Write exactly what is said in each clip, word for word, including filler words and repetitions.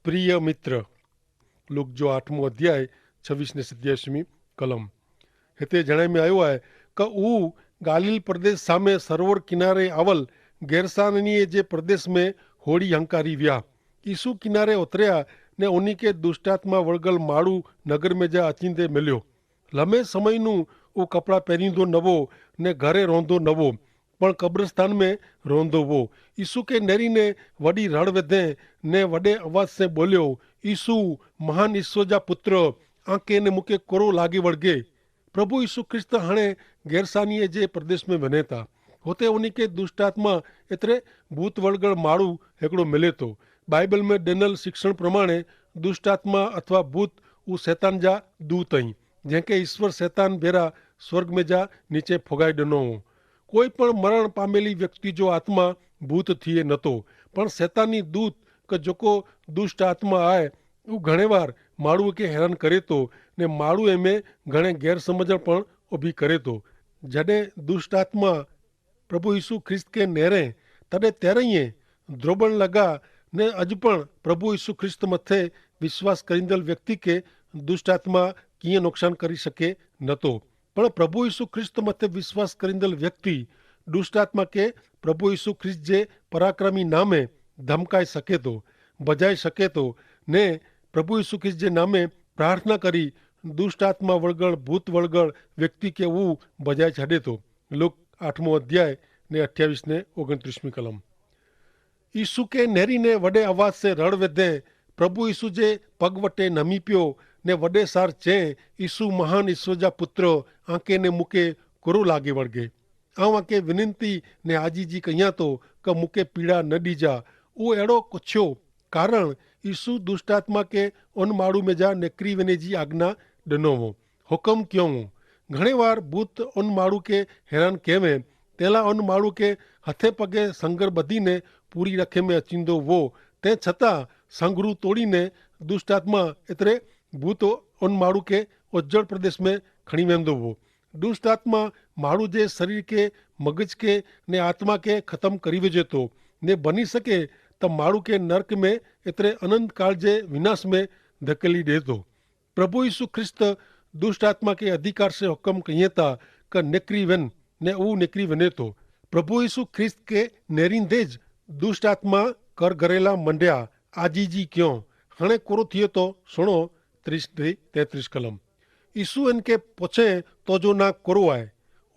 પ્રિય મિત્ર, લુક જો આઠમો અધ્યાય છવીસ ને સત્યાવીસ મી કલમ. હેતે જણાઈ મેં આયો હૈ કે ઉ ગાલિલ પ્રદેશ સામે સર્વર કિનારે આવલ ગેરસાનનીએ જે પ્રદેશ મેં હોડી હંકારી વ્યા. ઈસુ કિનારે ઉતર્યા ને ઉની કે દુષ્ટાત્મા વળગલ માડૂ નગર મેં જા અચિંદે મેલ્યો. લમે સમયનું ઉ કપડા પહેરીંદો નવો ને ઘરે રોંધો નવો, પણ કબ્રસ્તાન મેં રોંધો વો. ઈસુ કે નેરી ને વડી રડવેધે ને વડે અવાજ સે બોલ્યો, ઈસુ, મહાન ઈસ્વર જા પુત્ર, આંકે ને મુકે કોરો લાગે વળગે? પ્રભુ ઈસુ ખ્રિસ્ત હણે ગેરસાનીએ જે પ્રદેશ મેં વને તા. હોતે ઉની કે દુષ્ટાત્મા એતરે ભૂત વળગળ માળું હેકડો મેલે તો. બાઈબલ મેં ડેનલ શિક્ષણ પ્રમાણે દુષ્ટાત્મા અથવા ભૂત ઉ સૈતાન જા દૂત અહીં, જેન કે ઈસ્વર સૈતાન ભેરા સ્વર્ગ મેં જા નીચે ફોગાઈ ડનો હો. કોઈ પણ મરણ પામેલી વ્યક્તિ જો આત્મા ભૂત થિયે નતો, પણ સૈતાની દૂત કે જોકો દુષ્ટાત્મા આય ઉ ઘણે વાર માળું કે હેરાન કરે તો ને માળું એમે ઘણે ગેરસમજણ પણ ઉભી કરે તો. જડે દુષ્ટાત્મા પ્રભુ ઈસુ ખ્રિસ્ત કે નેરે તદે તેરે દ્રોબણ લગા ને અજ પણ પ્રભુ ઈસુ ખ્રિસ્ત મતે વિશ્વાસ કરીંદલ વ્યક્તિ કે દુષ્ટાત્મા કિયા નુકસાન કરી શકે નતો. પણ પ્રભુ ઈસુ ખ્રિસ્ત મતે વિશ્વાસ કરીંદલ વ્યક્તિ દુષ્ટાત્મા કે પ્રભુ ઈસુ ખ્રિસ્ત જે પરાક્રમી નામે ધમકાઈ શકેતો, બજાઈ શકેતો ને પ્રભુ ઈસુ ખ્રિસ્ત જે નામે પ્રાર્થના કરી દુષ્ટાત્મા વળગળ ભૂત વળગળ વ્યક્તિ કે ઉં બજાઈ છડેતો. લુક આઠમો અધ્યાય ને અઠ્યાવીસ ને ઓગણત્રીસમી કલમ. ઈસુ કે નેરી ને વડે અવાજ સે રડવેધે પ્રભુ ઈસુ જે પગ વટે નમી પ્યો ને વડે સાર ચે, ઈસુ મહાન ઈસુ જા પુત્ર, આંકે ને મુકે કુરુ લાગે વળગે? આઉં આંકે વિનંતી ને આજીજી કહિયા તો કે મુકે પીડા ન દીજા. ઉં એડો કછ્યો કારણ ઈસુ દુષ્ટાત્મા કે ઉન માળુ મેં જા નેકરી વેને જી આજ્ઞા દનો વો, હુકમ ક્યો વો. ઘણે વાર ભૂત ઉન માળુ કે હેરાન કહેવે તેલા ઉન માળુ કે હથે પગે સંગર બધી ને પૂરી રખે મેં અચિંદો વો. તે છતાં સંગરૂ તોડી ને દુષ્ટાત્મા એતરે ભૂત ઉન માળુ કે ઉજ્જડ પ્રદેશ મેં ખણી વેંદો વો. દુષ્ટાત્મા માળુ જે શરીર કે મગજ કે ને આત્મા કે ખતમ કરી વજે તો ને બની શકે તો માળુ કે નર્ક મેં એતરે અનંતકાળ જે વિનાશ મેં ધકેલી દેતો. પ્રભુ ઈસુ ખ્રિસ્ત દુષ્ટાત્મા કે અધિકાર સે હુકમ કહિયે તા કે નેકરી વેન ને ઉં નેકરી વેને તો. પ્રભુ ઈસુ ખ્રિસ્ત કે નેરી દેજ દુષ્ટાત્મા કર ગરેલા મંડ્યા આજીજી ક્યો. હણે કોરો થિયે તો સુણો. ત્રીસ થી તેત્રીસ કલમ. ઈસુ એન કે પોછે, તો જો ના કોરો આય?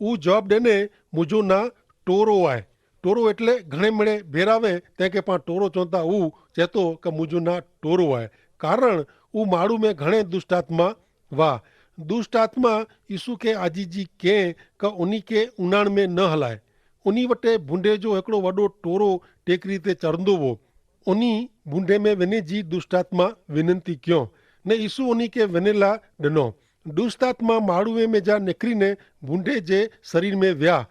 ઉં જવાબ દેને, મુજો ના ટોરો આય. ટોરો એટલે ઘણે મેળે ભેરાવે તેંકે પાં ટોરો ચોંતા ઉં ચેતો કે મુજો ના ટોરો આય. કારણ ઉં માળુ મેં ઘણે દુષ્ટાત્મા વાહ. દુષ્ટાત્મા ઈસુ કે આજીજી કેહ કે ઉની કે ઉનાણ મેં ન હલાય. ઉની વટે ભૂંડે જો હેકડો વડો ટોરો ટેકરી તે ચરંદો વો. ઉની ભૂંડે મેં વેને જી દુષ્ટાત્મા વિનંતી ક્યો ને ઈસુ ઉની કે વેનેલા ડનો. દુષ્ટાત્મા માળુએ મેં જા નેકરી ને ભૂંડે જે શરીર મેં વ્યા.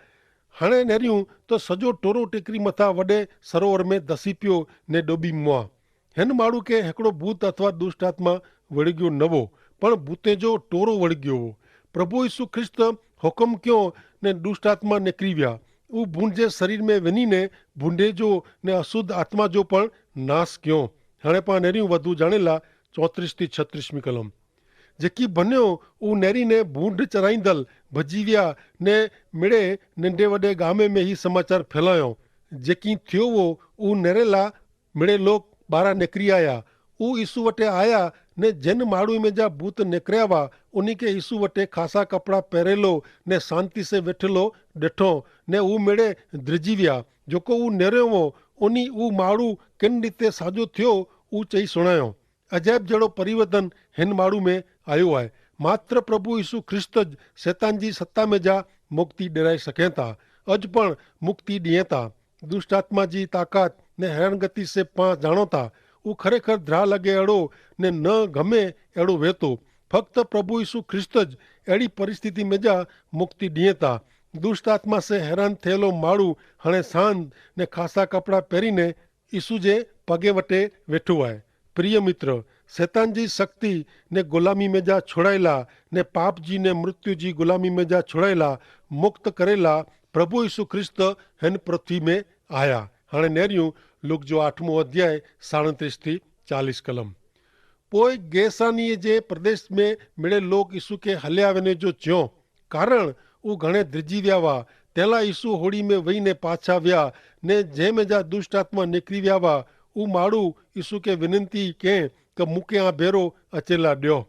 હણે નેર્યું તો સજો ટોરો ટેકરી મતા વડે સરોવર મેં દસી પ્યો ને ડોબી મુઆ. હેન માળુ કે હેકડો ભૂત અથવા દુષ્ટાત્મા વળગ્યો નવો, પણ ભૂતે જો ટોરો વળગ્યો વો. પ્રભુ ઈસુ ખ્રિસ્ત હુકમ ક્યો ને દુષ્ટાત્મા નેકરી વ્યા. ઉં ભૂંડ જે શરીર મેં વેની ને ભૂંડે જો ને અશુદ્ધ આત્મા જો પણ નાશ ક્યો. હણે પા નેરી વધુ જાણેલા ચોત્રીસ થી છત્રીસમી કલમ. જેકી ભન્યો ઉં નેરી ને ભૂંડ ચરાઈંદલ ભજી વ્યા ને મેળે નેંડે વડે ગામે મેં હી સમાચાર ફેલાયો. જેકી થ્યો વો ઉં નેરેલા મેળે લોક બારા નેકરી આયા. ઉં ઈસુ વટે આયા ને જેન માળુ મેં જા ભૂત નેકર્યા વા ઉની કે ઈસુ વટે ખાસા કપડા પહેરેલો ને શાંતિ સે વેઠેલો ડેઠો. ને ઉં મેળે દ્રિજી વ્યા. જોકો ઉં નેર્યો વો ઉની ઉં માળુ કેન રીતે સાજો થ્યો ઉં ચહી સુણાયો. અજાયબ જેડો પરિવર્તન હેન માળુ મેં આયો આય. માત્ર પ્રભુ ઈસુ ખ્રિસ્ત જ સેતાન જી સત્તા મેં જા મુક્તિ ડેરાઈ સકેતા. અજ પણ મુક્તિ દિયેતા. દુષ્ટાત્મા જી તાકાત ને હેરાનગતિ સે પાં જાણોતા. ઉં ખરેખર ધ્રા લગે એડો ને ન ગમે એડો વેતો. ફક્ત પ્રભુ ઈસુ ખ્રિસ્ત જ એડી પરિસ્થિતિ મેં જા મુક્તિ દિયેતા. દુષ્ટાત્મા સે હેરાન થયેલો માળુ હણે સાંજ ને ખાસા કપડા પહેરી ને ઈસુ જે પગે વટે વેઠું આય. પ્રિય મિત્ર, સેતાન જી શક્તિ ને ગુલામી મેં જા છોડાયેલા ને પાપ જી ને મૃત્યુ જી ગુલામી મેં જા છોડાયેલા મુક્ત કરેલા પ્રભુ ઈસુ ખ્રિસ્ત હેન પૃથ્વી મેં આયા. હણે નેર્યું લુક જો આઠમો અધ્યાય સાડત્રીસ થી ચાલીસ કલમ. પોય ગેસાની જે પ્રદેશ મેં મેળે લોક ઈસુ કે હલ્યા વેને જો ચ્યો, કારણ ઉં ઘણે દ્રિજી વ્યાવા. તેલા ઈસુ હોડી મેં વહીને પાછા વ્યા, ને જેમ જા દુષ્ટાત્મા નેકરી વ્યાવા ઉં માડૂ ઈસુ કે વિનંતી કે, કે મુકે આ ભેરો અચેલા ડ્યો.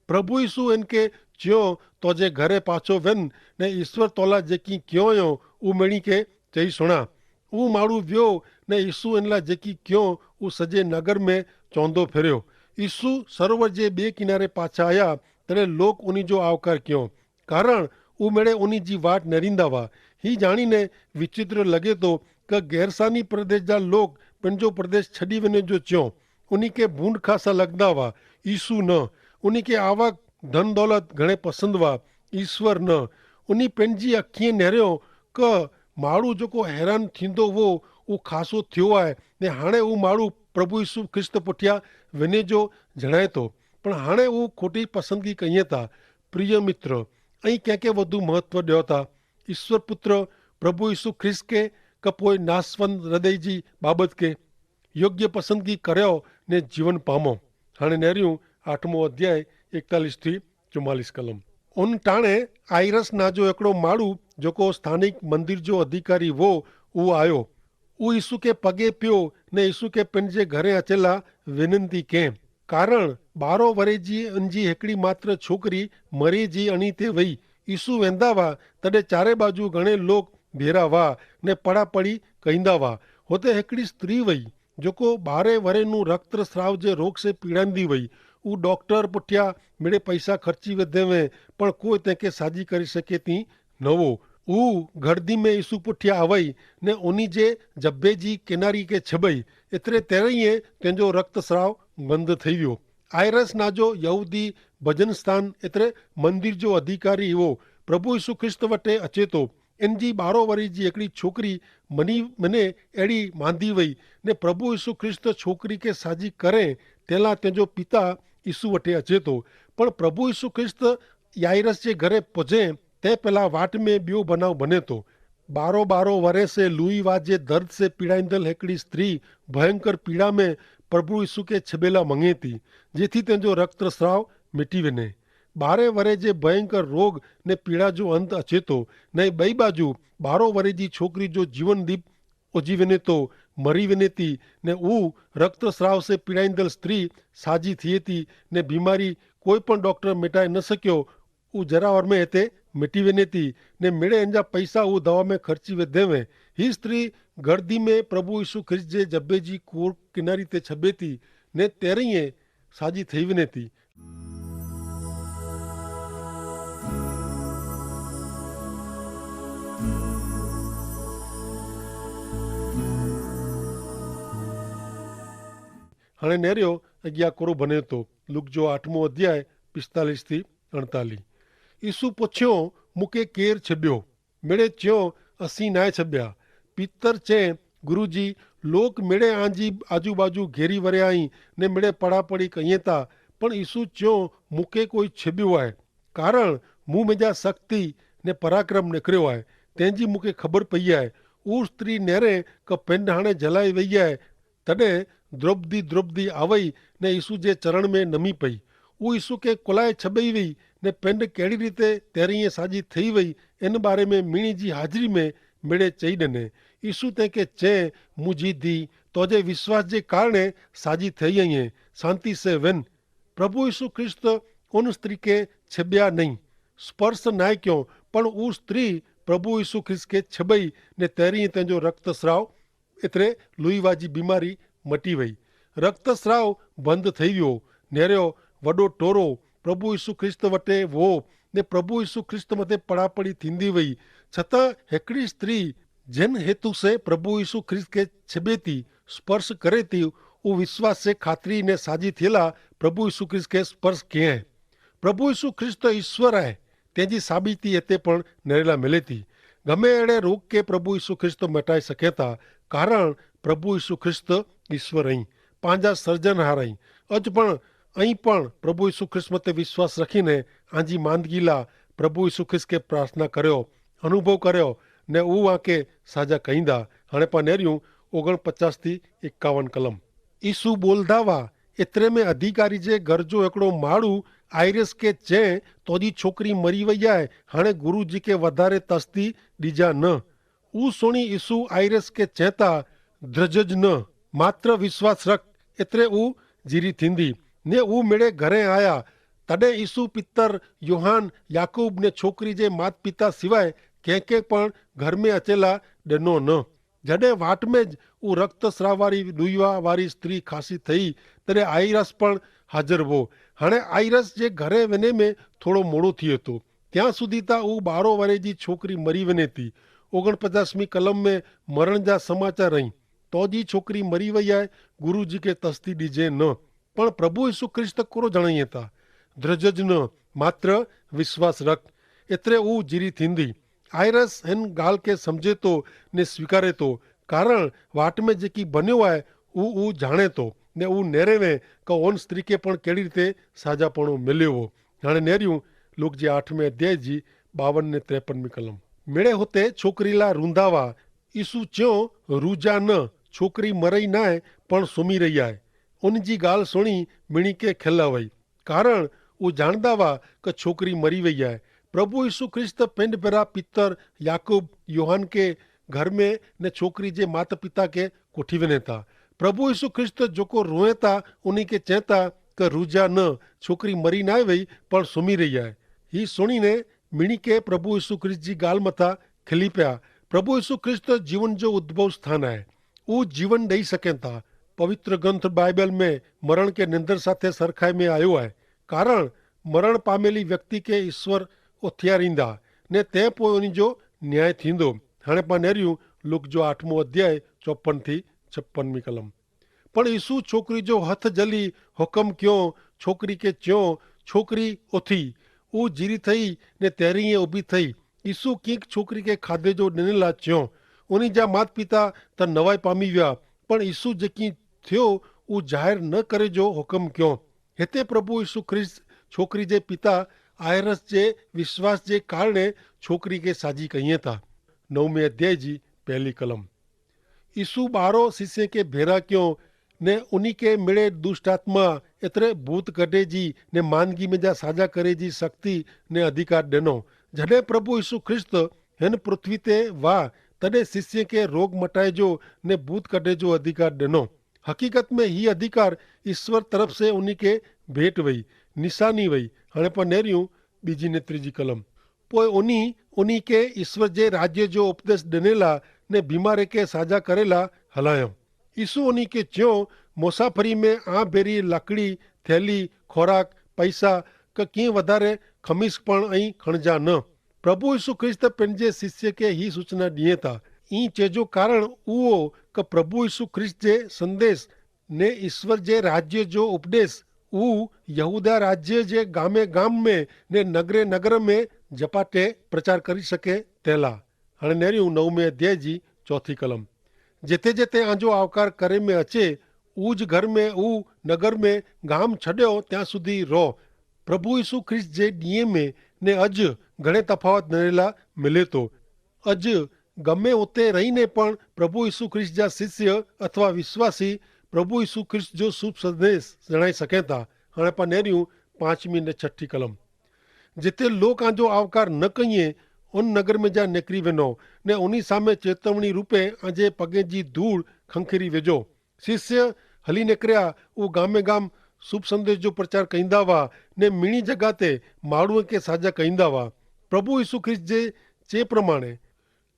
પ્રભુ ઈસુ એન કે ચ્યો, તો જે ઘરે પાછો વેન, ને ઈસ્વર તોલા જેકી ક્યોંયો ઉં મેણી કે ચહી સુણા. ઉં માડૂ વ્યો, ને ઈસુ એનલા જેકી ક્યો ઉં સજે નગર મેં ચોંધો ફેર્યો. ઈસુ સરોવર જે બે કિનારે પાછા આયા, તેણે લોક ઉની જો આવકાર ક્યો, કારણ ઉમેડે ઉની જી વાટ નેરીંદા વા. હી જાણીને વિચિત્ર લગે તો, કે ગેરસાની પ્રદેશ જા લોક પન જો પ્રદેશ છડી વેને જો ચ્યો. ઉની કે ભૂંડ ખાસા લગદા વા. ઈસુ ન. ઉની કે આવા ધન દોલત ઘણે પસંદ વા. ઈસ્વર ન. ઉની પન જી અખીએ નેર્યો, કે માડૂ જોકો હેરાન થીંદો વો ઉં ખાસો થ્યો આય, ને હાણે ઉં માડૂ પ્રભુ ઈસુ ખ્રિસ્ત પુઠ્યા વેને જો જણાયતો. પણ હાણે ઉં ખોટી પસંદગી કહિએ તા. પ્રિય મિત્ર, અહીં ક્યાંકે વધુ મહત્વ દ્યો તા? ઈસ્વર પુત્ર પ્રભુ ઈસુ ખ્રિસ્ત કે, કપોય નાસવંદ હૃદય જી બાબત કે? યોગ્ય પસંદગી કર્યો ને જીવન પામો. હાણે નેર્યું આઠમો અધ્યાય એકતાલીસ થી ચુમાલીસ કલમ. ઉન ટાણે આઈરસ ના જો એકડો માડૂ જોકો સ્થાનિક મંદિર જો અધિકારી વો, ઉ આયો. ઉ ઈસુ કે પગે પ્યો ને ઈસુ કે પેનજે ઘરે અચેલા વિનંતી કેહ. કારણ બારો વરે જી અનજી હેકડી માત્ર છોકરી મરી જી અણી તે વય. ઈસુ વેંદા વા તદે ચારે બાજુ ઘણે લોક ભેરા વા ને પડાપડી કહીંદા વા. હોતે હેકડી સ્ત્રી વય જોકો બારે વરે નું રક્તસ્રાવ જે રોગ સે પીડાંદી વય. ઉ ડોક્ટર પુઠ્યા મેડે પૈસા ખર્ચી વેધે વે, પણ કોઈ તેંકે સાજી કરી શકે તી નવો. ઉ ગર્દી મેં ઈસુ પુઠ્યા આવય ને ઉની જે જબ્બે જી કિનારી કે છબય. એતરે તેરૈયે તેનજો રક્તસ્રાવ બંધ થઈ વ્યો. આયરસ ના જો યહૂદી ભજનસ્થાન એતરે મંદિર જો અધિકારી એવો પ્રભુ ઈસુ ખ્રિસ્ત વટે અચેતો. એનજી બારો વરી જી એકડી છોકરી મની મને એડી માંદી વય ને પ્રભુ ઈસુ ખ્રિસ્ત છોકરી કે સાજી કરે તેલા તેનજો પિતા ઈસુ વટે અચેતો. પણ પ્રભુ ઈસુ ખ્રિસ્ત યાઈરસ જે ઘરે પજે તે પેલા વાટ મેં બ્યો બનાવ બને તો. બારો બારો વરે સે લુઈ વાજે દર્દ સે પીડાઈંદલ હેકડી સ્ત્રી ભયંકર પીડા મેં પ્રભુ ઈસુ કે છબેલા મંગેતી, જેથી તેનો રક્તસ્રાવ મેટી વેને. બારે વરે જે ભયંકર રોગ ને પીડા જો અંત અચેતો. નઈ બઈ બાજુ બારો વરે જી છોકરી જો જીવન દીપ ઓજી વેને તો મરી વેને તી. ને ઉ રક્તસ્રાવ સે પીડાઈંદલ સ્ત્રી સાજી થિયે તી. ને બીમારી કોઈ પણ ડોક્ટર મેટાઈ ન શક્યો. ઉ જરાવર મેં હેતે મેટી વેને તી. ને મેડે એનજા પૈસા ઉ દવા મેં ખર્ચી વેધે વે. હી સ્ત્રી ગર્દી મેં પ્રભુ ઈસુ ખ્રિસ્ત જે જબ્બે જી કોર કિનારી તે છબે તી ને તેરી એ સાજી થઈ વેને તી. હણે નેર્યો અગિયા કોરો ભને તો. લુક જો આઠમો અધ્યાય પિસ્તાલીસ થી અણતાલી. ઈસુ પછ્યો, મુકે કેર છબ્યો? મેડે ચ્યો, અસી નાય છબ્યા. પિતર ચે, ગુરુજી, લોક મેડે આજી આજુબાજુ ઘેરી વર્યા હી ને મેડે પડાપડી કહિયે તા. પણ ઈસુ ચ્યો, મુકે કોઈ છબ્યો આય, કારણ મું મેજા શક્તિ ને પરાક્રમ નેકર્યો આય, તેનજી મુકે ખબર પઈ આય. ઉસ સ્ત્રી નેરે કે પેંડ હાણે જલાઈ વૈયા આય. તદે દ્રોપદી દ્રોપદી આવઈ ને ઈસુ જે ચરણ મેં નમી પઈ. ઉ ઈસુ કે કોલાએ છબઈ વઈ ને પેંડ કેડી રીતે તેરી એ સાજી થઈ વઈ, એન બારે મેં મિણી જી હાજરી મેં મેડે ચઈ દને. ઈસુ તેંકે ચે, મુજી દી, તોજે વિશ્વાસ જે કારણે સાજી થઈ અઇયે. શાંતિ સે વેન. પ્રભુ ઈસુ ખ્રિસ્ત ઉન સ્ત્રી કે છબ્યા નહીં, સ્પર્શ નાય ક્યો, પણ ઉસ સ્ત્રી પ્રભુ ઈસુ ખ્રિસ્ત કે છબઈ ને તેરી તેનો રક્તસ્રાવ એતરે લુઈવાજી બીમારી મટી વય. રક્તસ્રાવ બંધ થઈ વ્યો. નેર્યો વડો ટોરો પ્રભુ ઈસુ ખ્રિસ્ત વટે વો ને પ્રભુ ઈસુ ખ્રિસ્ત મતે પડાપડી થીંદી વય. છતાં હેકડી સ્ત્રી જેન હેતુ સે પ્રભુ ઈસુ ખ્રિસ્ત કે છબેતી સ્પર્શ કરેતી ઉ વિશ્વાસ સે ખાતરી ને સાજી થેલા પ્રભુ ઈસુ ખ્રિસ્ત કે સ્પર્શ કહેં. પ્રભુ ઈસુ ખ્રિસ્ત ઈસ્વર આય તેની સાબિતી એતે પણ નરેલા મેલેતી. ગમે એડે રોગ કે પ્રભુ ઈસુ ખ્રિસ્ત મટાઈ શકેતા, કારણ પ્રભુ ઈસુ ખ્રિસ્ત ઈસ્વર અહીં, પાંજા સર્જન હાર અહીં. અજ પણ અહીં પણ પ્રભુ ઈસુ ખ્રિસ્ત મતે વિશ્વાસ રખીને આજી માંદગીલા પ્રભુ ઈસુ ખ્રિસ્ત કે પ્રાર્થના કર્યો, અનુભવ કર્યો ને ઉ આકે સાજા કહીંદા. હણે પા નેર્યું ઓગણ પચાસ થી એકાવન કલમ. ઈસુ બોલધાવા એતરે મેં અધિકારી જે ઘર જો એકડો માડૂ આઈરસ કે ચે, તોજી છોકરી મરી વૈયા હૈ, હાણે ગુરુજી કે વધારે તસ્તી દીજા ન. ઉસોણી ઈસુ આઈરસ કે ચેતા, ધ્રજ જ ન, માત્ર વિશ્વાસ રખ. એતરે ઉ જીરી થીંદી ને ઉ મેળે ઘરે આયા. તદે ઈસુ પિતર યોહાન, યાકૂબ ને છોકરી જે માતપિતા સિવાય કેંકે પણ ઘર મેં અચેલા ડેનો ન. જડે વાટ મેં જ ઉં રક્તસ્રાવવારી નુયવાવારી સ્ત્રી ખાસી થઈ, તદે આઈરસ પણ હાજર વો. હણે આઈરસ જે ઘરે વેને મેં થોડો મોડો થી હતો. ત્યાં સુધી તા ઉં બારો વરે જી છોકરી મરી વેને તી. ઓગણપચાસમી કલમ મેં મરણ જા સમાચાર રહી. તો જી છોકરી મરી વૈયા ગુરુજી કે તસ્તી દીજે ન. પણ પ્રભુ ઈસુ ખ્રિસ્ત કોરો જણાઈ તા? ધ્રજ જ ન, માત્ર વિશ્વાસ રખ. એતરે ઉં જીરી થીંદી. આયરસ હેન ગાલ કે સમઝે તો ને સ્વીકારે તો, કારણ વાટ મેં જેકી બન્યો આય ઉં ઉં જાણે તો, ને ઉં નેરે વે કે ઓન સ્ત્રી કે પણ કેડી રીતે સાજાપણો મેલ્યો વો. હાણે નેર્યું લુક જે આઠમે અધ્યાય જી બાવન ને ત્રેપનમી કલમ. મેળે હોતે છોકરી લા રૂંધાવા. ઈસુ ચ્યો, રૂજા ન, છોકરી મરઈ નાય, પણ સોમી રહી આય. ઉન જી ગાલ સુણી મિણી કે ખેલા વય, કારણ ઉં જાણદા વા કે છોકરી મરી વય આય. પ્રભુ ઈસુ ખ્રિસ્ત પેંડ ભેરા પિતર, યાકૂબ, યોહાન કે ઘર મેં ને છોકરી જે માતા પિતા કે કોઠી વેને તા. પ્રભુ ઈસુ ખ્રિસ્ત જોકો રોએ તા ઉની કે ચેતા કે રૂજા ન, છોકરી મરી નાય વય, પણ સુમી રહી આય. હી સુણીને મિણી કે પ્રભુ ઈસુ ખ્રિસ્ત જી ગાલ મતા ખલી પ્યા. પ્રભુ ઈસુ ખ્રિસ્ત જીવન જો ઉદ્ભવ સ્થાન આય. ઉં જીવન દઈ સકેતા. પવિત્ર ગ્રંથ બાઈબલ મેં મરણ કે નિંદર સાથે સરખાઈ મેં આયો આય. કારણ મરણ પામેલી વ્યક્તિ કે ઈસ્વર ઓથિયારીંદા, ને તે પોય ઉની જો ન્યાય થીંદો. હણે પા નેર્યું લુક જો આઠમો અધ્યાય ચોપન થી છપ્પનમી કલમ. પણ ઈસુ છોકરી જો હથ જલી હુકમ ક્યો, છોકરી કે ચ્યો, છોકરી ઓથી. ઉં જીરી થઈ ને તેરી એ ઉભી થઈ. ઈસુ કિંક છોકરી કે ખાધે જો ડેનેલા ચ્યો. ઉની જા માત પિતા ત નવાઈ પામી વ્યા, પણ ઈસુ જેકી થ્યો ઉં જાહેર ન કરે જો હુકમ ક્યો. હેતે પ્રભુ ઈસુ ખ્રિસ્ત છોકરી જે પિતા આયરસ જે વિશ્વાસ જે કારણે છોકરી કે સાજી કહિયે તા. નવમે અધ્યાય જી પહેલી કલમ. ઈસુ બારો શિષ્ય કે ભેરા ક્યો, ને ઉની કે મેળે દુષ્ટાત્મા એતરે ભૂત કઢે જી ને માંદગી મેં જા સાજા કરે જી શક્તિ ને અધિકાર દેનો. જડે પ્રભુ ઈસુ ખ્રિસ્ત હેન પૃથ્વી તે વાહ, તદે શિષ્ય કે રોગ મટાય જો ને ભૂત કઢે જો અધિકાર દેનો. હકીકત મેં હી અધિકાર ઈસ્વર તરફ સે ઉની કે ભેટ વય, નિશાની વય. હણે પણ નેર્યું બીજી ને ત્રીજી કલમ. પોય ઉની ઉની કે ઈસ્વર જે રાજ્ય જો ઉપદેશ દેનેલા ને બીમારે કે સાજા કરેલા હલાયો. ઈસુ ઉની કે ચ્યો, મોસાફરી મેં આ ભેરી લકડી, થેલી, ખોરાક, પૈસા કે કિંય વધારે ખમીસ પણ અહીં ખણજા ન. પ્રભુ ઈસુ ખ્રિસ્ત પેનજે શિષ્ય કે હી સૂચના દિયે તા. ઈ ચેજો કારણ ઉવો કે પ્રભુ ઈસુ ખ્રિસ્ત જે સંદેશ ને ઈસ્વર જે રાજ્ય જો ઉપદેશ ઉવ યહૂદા રાજ્ય જે ગામે ગામ મેં ને નગરે નગર મેં જપાટે પ્રચાર કરી શકે. તેલા હણે નેરી ઉં નવમે અધ્યાય જી ચોથી કલમ. જેતે જેતે આજો આવકાર કરે મેં અચે ઉજ ઘર મેં ઉવ નગર મેં ગામ છડ્યો ત્યાં સુધી રોહ. પ્રભુ ઈસુ ખ્રિસ્ત જે દિયે મેં ને અજ ઘણે તફાવત નરેલા મિલે તો. અજ ગમે ઉતે રહીને પણ પ્રભુ ઈસુ ખ્રિસ્ત જા શિષ્ય અથવા વિશ્વાસી પ્રભુ ઈસુ ખ્રિસ્ત જો શુભ સંદેશ જણાઈ શકેતા. હણે પા નેર્યું પાંચમી ને છઠી કલમ. જેતે લોક આજો આવકાર ન કહિયે ઉન નગર મેં જા નેકરી વેનો ને ઉની સામે ચેતવણી રૂપે આજે પગે જી ધૂળ ખંખેરી વેજો. શિષ્ય હલી નેકર્યા ઉં ગામે ગામ શુભ સંદેશ જો પ્રચાર કહીંદા વા ને મિણી જગાતે માણુએ કે સાજા કહીંદા વા. પ્રભુ ઈસુ ખ્રિસ્ત જે ચે પ્રમાણે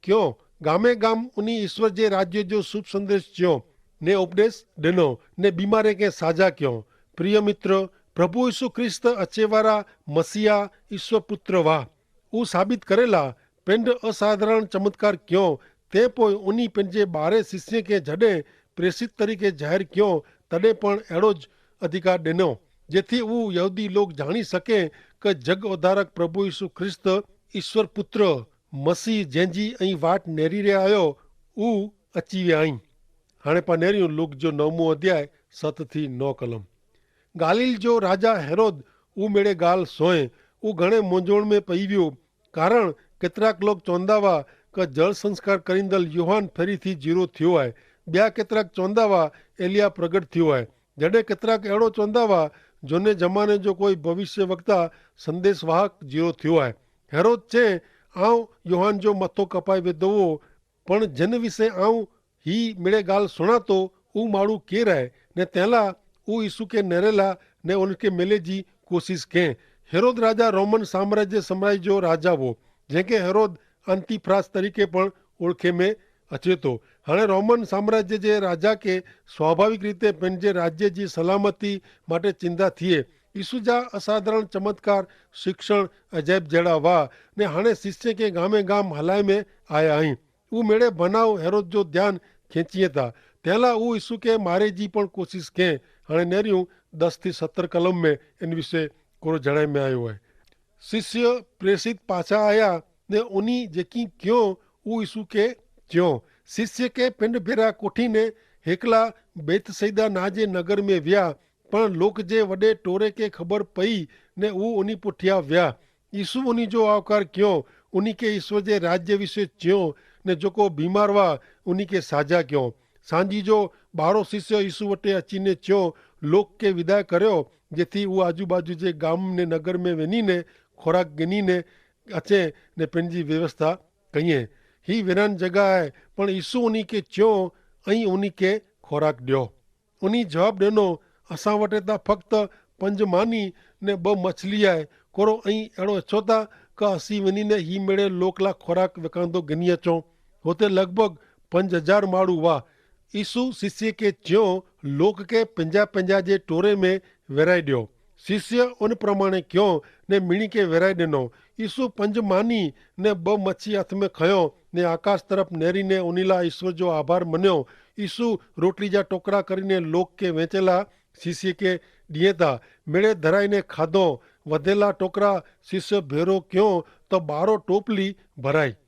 ક્યો ગામે ગામ ઉની ઈસ્વર જે રાજ્ય જો શુભ સંદેશ ચ્યો ને ઉપદેશ દેનો ને બીમારે કે સાજા ક્યો. પ્રિય મિત્ર, પ્રભુ ઈસુ ખ્રિસ્ત અચેવારા મસીહા ઈસ્વર પુત્ર વાહ. ઉં સાબિત કરેલા પેંધ અસાધારણ ચમત્કાર ક્યો. તે પોય ઉની પેંધે બારે શિષ્ય કે જડે પ્રેસિત તરીકે જાહેર ક્યો તદે પણ એડો જ અધિકાર દેનો, જેથી ઉં યહૂદી લોક જાણી શકે કે જગ ઉધારક પ્રભુ ઈસુ ખ્રિસ્ત ઈસ્વર પુત્ર મસીહ જેંજી અહીં વાટ નેરી રહ્યા આયો ઉં અચીવે આઈ. હાણે પા નેર્યું લુક જો નવમો અધ્યાય સત થી નો કલમ. ગાલીલ જો રાજા હેરોદ ઉમેડે ગાલ સોય ઉં ઘણે મોંજોણ મેં પૈવ્યો. કારણ કેતરાક લોક ચોંદાવા કે જળ સંસ્કાર કરીંદલ યોહાન ફેરી થી જીરો થ્યો આય. બ્યા કેતરાક ચોંદાવા એલિયા પ્રગટ થ્યો આય. જડ઼ે કેતરાક એડો ચોંદા વા જોને જમાને જો કોઈ ભવિષ્યવક્તા સંદેસવાહક જીરો થ્યો આય. હેરોદ ચે, આવ યોહાન જો મતો કપાઈ વેદો વો, પણ જેન વિશે આવ હી મેડે ગાલ સુણાતો ઉ માડૂ કેહ રહે? ને તેલા ઉ ઈસુ કે નેરેલા ને ઉનકે મેલે જી કોશિશ કેહ. હેરોદ રાજા રોમન સામ્રાજ્ય સમરાઈ જો રાજા વો, જેંકે હેરોદ અંતિફ્રાસ તરીકે પણ ઓળખે મેં અચેતો. હણે રોમન સામ્રાજ્ય જે રાજા કે સ્વાભાવિક રીતે પેનજે રાજ્ય જી સલામતી માટે ચિંદા થિયે. ઈસુ જા અસાધારણ ચમત્કાર, શિક્ષણ, અજાયબ જેડા વા, ને હણે શિષ્ય કે ગામે ગામ હલાય મેં આયા હૈં. ઉમેડે ભનાવ હેરોદ જો ધ્યાન ખેંચીએ તા, તેલા ઉ ઈસુ કે મારે જી પણ કોશિશ કેહ. હણે નેર્યું દસ થી સત્તર કલમ મેં એન વિશે કોરો જણાય મેં આયો હૈ. શિષ્ય પ્રેસિત પાછા આયા, ને ઉની જેકી ક્યો ઉ ઈસુ કે ચ્યો. શિષ્ય કે પિંડ ભેરા કોઠી ને હેકલા બેતસૈદા ના જે નગર મેં વ્યા. પણ લોક જે વડે ટોરે કે ખબર પઈ, ને ઉ ઉની પુઠ્યા વ્યા. ઈસુ ઉની જો આવકાર ક્યો, ઉની કે ઈસવ જે રાજ્ય વિશે ચ્યો, ને જોકો બીમાર વા ઉની કે સાજા ક્યો. સાંજી જો બારો શિષ્ય ઈસુ વટે અચીને ચ્યો, લોક કે વિદાય કર્યો, જેથી ઉ આજુબાજુ જે ગામ ને નગર મેં વેની ને ખોરાક ગની ને અચે ને પેનજી વ્યવસ્થા કહિએ. હી વેરાન જગા હૈ. પણ ઈસુ ઉની કે ચ્યો, અહીં ઉની કે ખોરાક દ્યો. ઉની જવાબ દેનો, અસાં વટે તા ફક્ત પંજ માની ને બહ મછલી આય. કોરો અહીં એડો અચ્છો તા કે અસી વેની ને હી મેડે લોક લા ખોરાક વેકાંદો ગની અચો? હોતે લગભગ પંજ હજાર માડૂ વા. ઈસુ શિષ્ય કે ચ્યો, લોક કે પંજા પંજા જે ટોરે મેં વેરાઈ દ્યો. શિષ્ય ઉન પ્રમાણે ક્યો, ને મિણી કે વેરાઈ દેનો. ઈસુ પંજ માની ને બહ મચ્છી હાથ મેં ખયો, ને આકાશ તરફ નેરી ને ઉનીલા ઈસવ જો આભાર મન્યો. ઈસુ રોટલી જા ટોકરા કરી ને લોક કે વેંચેલા શિષ્ય કે દિયે તા. મેળે ધરાઈ ને ખાધો. વધેલા ટોકરા શિષ્ય ભેરો ક્યો, તો બારો ટોપલી ભરાઈ.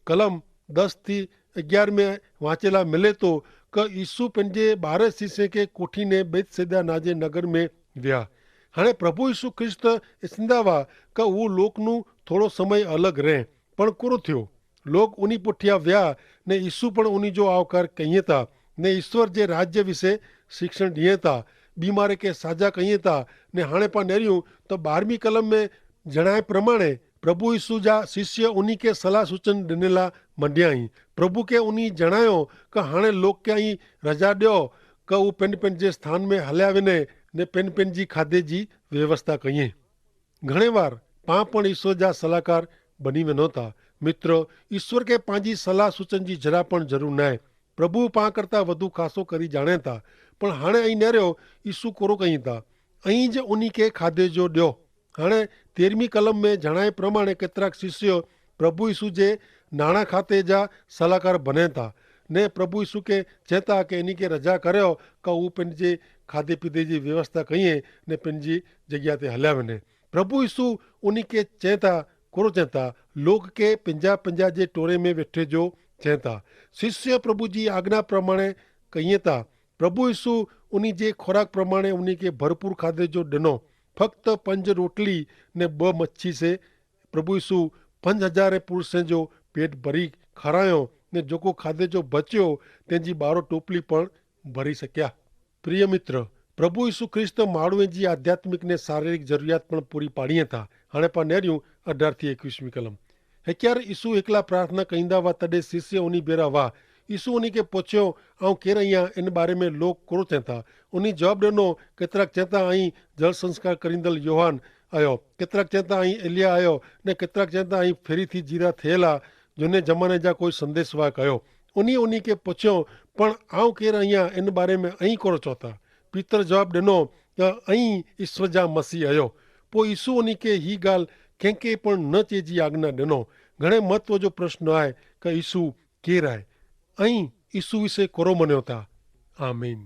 કલમ દસ થી અગિયાર મેં વાંચેલા મિલે તો, કે ઈસુ પેનજે બારે શિષ્ય કે કોઠી ને બેતસૈદા નાજે નગર મેં વ્યા. હણે પ્રભુ ઈસુ ખ્રિસ્ત સિંધાવા કે ઉ લોક નું થોડો સમય અલગ રહે. પણ કુરો થ્યો? લોક ઉની પુઠ્યા વ્યા, ને ઈસુ પણ ઉની જો આવકાર કહિયે તા, ને ઈસ્વર જે રાજ્ય વિશે શિક્ષણ દિયે તા, બીમારે કે સાજા કહિયે તા. ને હણે પા નેર્યું તો બારમી કલમ મેં જણાય પ્રમાણે પ્રભુ ઈસુ જા શિષ્ય ઉની કે સલાહ સૂચન દેનેલા મંડ્યા હી. પ્રભુ કે ઉની જણાયો કે હણે લોક કે અહીં રજા દ્યો, કે ઉં પેનપેન જે સ્થાન મેં હલ્યા વેને, ને પેનપેન જી ખાધે જી વ્યવસ્થા કહિએ. ઘણે વાર પાં પણ ઈસવ જા સલાહકાર બની વેનો થા. મિત્ર, ઈસ્વર કે પાંજી સલાહ સૂચન જી જરા પણ જરૂર નાય. પ્રભુ પાં કરતા વધુ ખાસો કરી જાણે થા. પણ હણે અહીં નેર્યો ઈસુ કોરો કહીં થા? અહીં જ ઉની કે ખાધે જો દ્યો. હાણે તેરમી કલમ મેં જણાય પ્રમાણે કેતરાક શિષ્યો પ્રભુ ઈસુ જે નાણા ખાતે જા સલાહકાર ભને થા, ને પ્રભુ ઈસુ કે ચેતા કે એની કે રજા કર્યો, કા ઉપને જે ખાધે પીધે જી વ્યવસ્થા કહિએ, ને પેનજી જગ્યા તે હલ્યા વેને. પ્રભુ ઈસુ ઉની કે ચેતા, કોરો ચેતા? લોક કે પંજા પંજા જે ટોરે મેં વેઠે જો ચેતા. શિષ્ય પ્રભુ જી આજ્ઞા પ્રમાણે કહિએ થા. પ્રભુ ઈસુ ઉની જે ખોરાક પ્રમાણે ઉની કે ભરપૂર ખાધે જો ડનો. ફક્ત પંજ રોટલી ને બ મચ્છી સે પ્રભુ ઈસુ પંજ હજારે પુરુષે જો પેટ ભરી ખરાયો, ને જોકો ખાધે જો બચ્યો તેની બારો ટોપલી પણ ભરી શક્યા. પ્રિય મિત્ર, પ્રભુ ઈસુ ખ્રિસ્ત માળુએ જી આધ્યાત્મિક ને શારીરિક જરૂરિયાત પણ પૂરી પાડીએ થા. હણે પા નેર્યું અઢાર થી એકવીસમી કલમ. હેક્યાર ઈસુ એકલા પ્રાર્થના કહીંદા વા તદે શિષ્ય ઉની ભેરા વાહ. ઈસુ ઉની કે પોછ્યો, આઉં કેર અહિયા એન બારે મેં લોક કોરો ચેતા? ઉની જવાબ દેનો, કેતરાક ચેતા અહીં જલસંસ્કાર કરીંદલ યોહાન આયો, કેતરાક ચેતા અહીં એલિયા આયો, ને કેતરાક ચેતા અહીં ફેરી થી જીરા થયેલા જોને જમાને જા કોઈ સંદેસવા કયો. ઉની ઉની કે પોછ્યો, પણ આઉં કેર અહિયા એન બારે મેં અહીં કોરો ચોતા? પિતર જવાબ દેનો, અહીં ઈસ્વર જા મસીહ અયો. પો ઈસુ ઉની કે હી ગાલ કેંકે પણ ન ચેજી આજ્ઞા દેનો. ઘણે મહત્વ જો પ્રશ્ન આય, કે ઈસુ કેર આય? અહીં ઈસુ વિશે કોરો મન્યો થા? આમીન.